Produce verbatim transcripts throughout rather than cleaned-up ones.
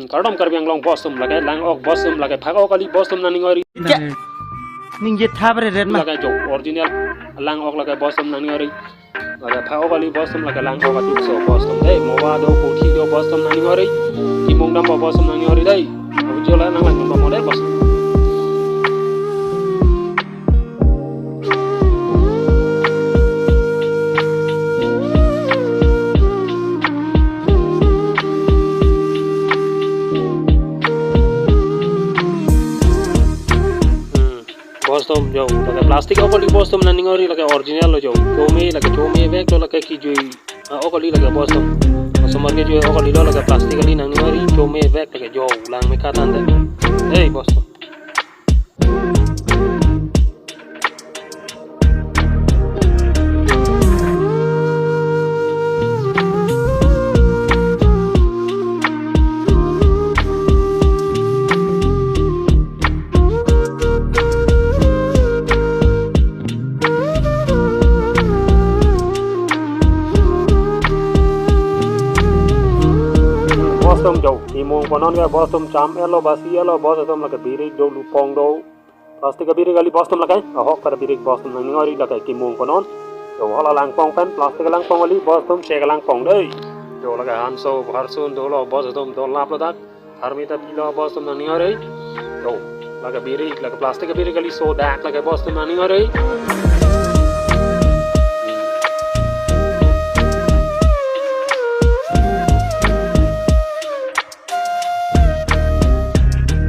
Kardom Karbi Anglong bostum lake lang-ok bostum lake phak-ok kali bostum nangning ori. Ke? Ningje thap re ren ma. Lake jo original lang-ok lake bostum nangning ori. Lake phak-ok kali bostum lake lang-ok aduk so bostum dei. Moba do puthi do bostum nangning ori. Kimung dampo bostum nangning ori dei. Abu jo la nang lang dampo dei bostum. Hmm. Bostum jo, lake plastic ok kali bostum nangning ori lake original lo jo. Chome lake chome vek lo lake kijui. Ah, ok kali lake bostum. Bostum ke jui ok kali lo lake plastic kali nangning ori chome vek lake jo lang me katan dei. Hei bostum. Bostum jo, kimung konon ke bostum cham elo basi elo bostum lake birik do lupong do. Plastic abirik kali bostum lake, ahok pada birik bostum nangning ori lake kimung konon. Jo hala langpong pen, plastic langpong kali bostum chek langpong dei. Jo lake hanso, harsun dolo bostum dol lap lo dak. Harmita pilo bostum nangning ori. Jo lake birik, lake plastic abirik kali so dak lake bostum nangning ori.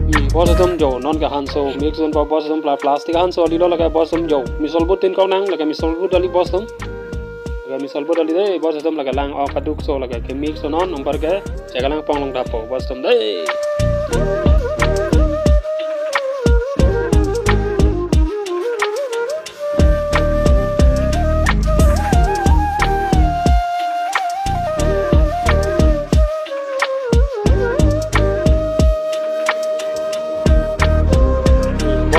Hmm, bostum jo, non ke hanso, mix dunpo bostum pla-, plastic hanso kali lo lake bostum jo. Misol but tin kong nang, lake misol but kali bostum. Lake misol but kali dei, bostum lake lang-ok aduk so lake ke mix non, umpar ke chek langpong long dapo bostum dei.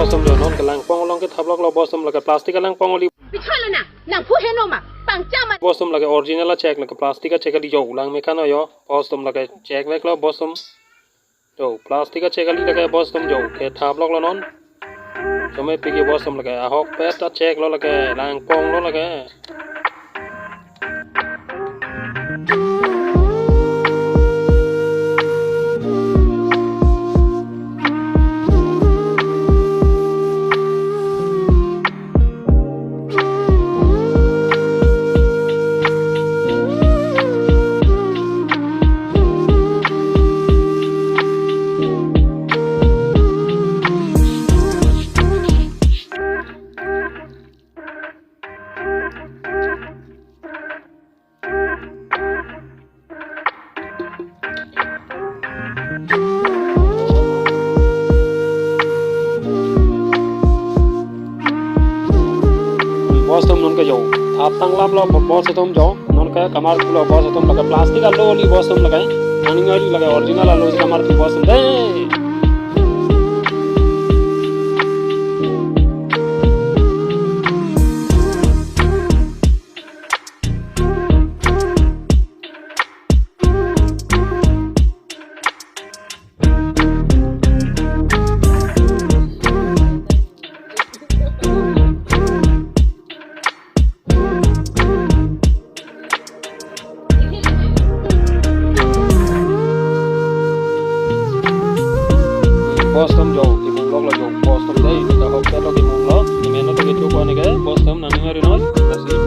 Bostum jo non ke langpong along ke thaplok lo bostum lake plastic langpong kali. Bichala na, nang pu heno ma, pangcha ma. Bostum lake original chek lake plastic chek kali jo lang me kano jo. Bostum lake chek vek lo bostum. Jo, plastic achek kali lake bostum jo, ke thaplok lo non. Chome piki bostum lake, ahok pet achek lo lake, langpong lo lake. Bostum non ke jo. Thap tang lap lo bostum jo. Non ke kamar pulo bostum lake plastic alo kali bostum lake. Nangning ori lake original alo si kamar pu bostum dei. Bostum jo, kimung lok lo jo, bostum dei, kita hok lo kimung lo, kimung lo kita coba nih ke, bostum nangning ori non, basi.